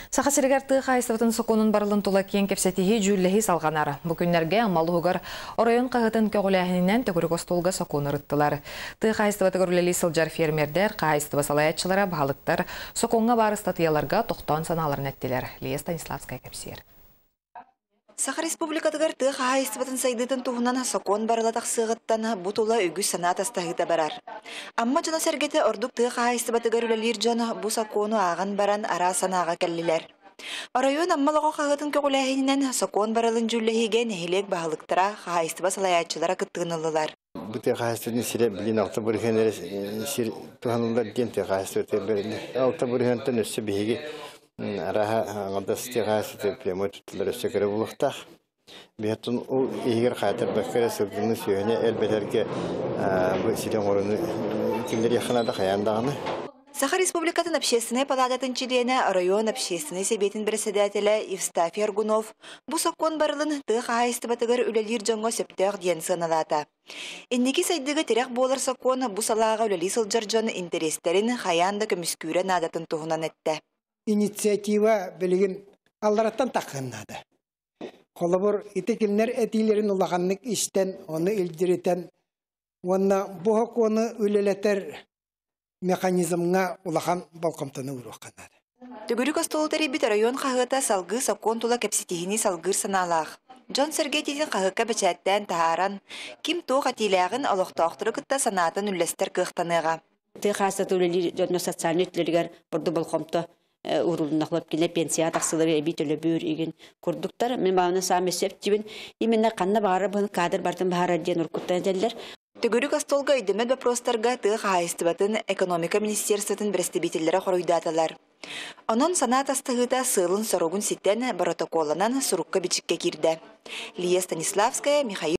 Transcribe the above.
Саха сиригэр тыа хаһаайыстыбатын сокуонун барылын тула киэҥ кэпсэтиһии, дьүүллэһии салҕанар. Бу күннэргэ Амма улууһугар оройуон хаһыатын көҕүлээһининэн төгүрүк остуолга сокуон ырыттылар. Тыа хаһаайыстыбатыгар үлэлии сылдьар фермердэр, хаһаайыстыба салайааччылара, баһылыктар сокуоҥҥа баар ыстатыйаларга тохтоон санааларын эттилэр. Лия Станиславская кэпсиэр. Саха Республикатыгар тыа хаһаайыстыбатын сайдыытын туһунан сокуон барыла тахсыаҕыттан бу тула үгүс санаа атастаһыыта барар. Амма дьоно-сэргэтэ ордук тыа хаһаайыстыбатыгар үлэлиир дьон бу сокуону ааҕан баран араас санааҕа кэллилэр. Оройуон Амма олоҕо хаһыатын көҕүлээһининэн сокуон барылын дьүүллэһиигэ нэһилиэк баһылыктара, хаһаайыстыба салайааччылара кыттыыны ыллылар. Бу тыа хаһаайыстыбатын сирэ билигин 6% эрэ сир туһаныллар диэн тыа хаһаайыстыбатыгар бэриллэр. 6 бырыһыантан өссө биһиги арааһа аҥардас тыа хаһаайыстыбата прямой туттулар өссө кыра буолуохтаах. Биһиттэн ол иһигэр хаайтарбакка эрэ сылгыны сүөһүнү элбэтэргэ бу сири оҥорууну киллэриэххэ наада хайаан даҕаны. Саха Республикатын Общественнай палаататын чилиэнэ, оройуон Общественнай сэбиэтин председателэ Евстафий Аргунов бу сокуон барылын тыа хаһаайыстыбатыгар үлэлиир дьоҥҥо сөптөөх диэн сыаналаата. Инники сайдыыга тирэх буолар сокуон бу салааҕа үлэлии сылдьар дьон интэриэстэрин хайаан да көмүскүүрэ наадатын туһунан эттэ. Инициатива билигин аллараттан таххын наада. Холобур, ити кинилэр этиилэрин улаханнык истэн, ону илдьиритэн, уонна бу сокуону үлэлэтэр механизмҥа улахан болҕомтону ууруохха наада. Төгүрүк остуолу тэрийбит оройуон хаһыата салгыы сокуон тула кэпсэтиһини салгыыр санаалаах. Дьон-сэргэ этиитин хаһыакка бэчээттээн таһааран, ким туох этиилээҕин олохтоохтору кытта санаатын үллэстэр кыахтаныаҕа. Тыа хаһаайыстыбата үлэлиир дьонно социальнай өттүлэригэр ордук болҕомто уурулунна кинилэр пенсияҕа тахсыылары эбии төлөбүр игин курдуктар. Мин баҕана саамай сөп диибин. Именно ханна баҕарар быһын кадр бартын баһарар диэн уруккуттан этэллэр. Төгүрүк остуолга өйдөммөт боппуруостарга тыа хаһаайыстыбатын, экономика министерствотын бэрэстэбиитэллэрэ хоруйдаатылар. Онон санаа атастаһыыта сыалын-соругун ситэн, боротокуолланан сурукка-бичиккэ киирдэ. Лия Станиславская, Михаил.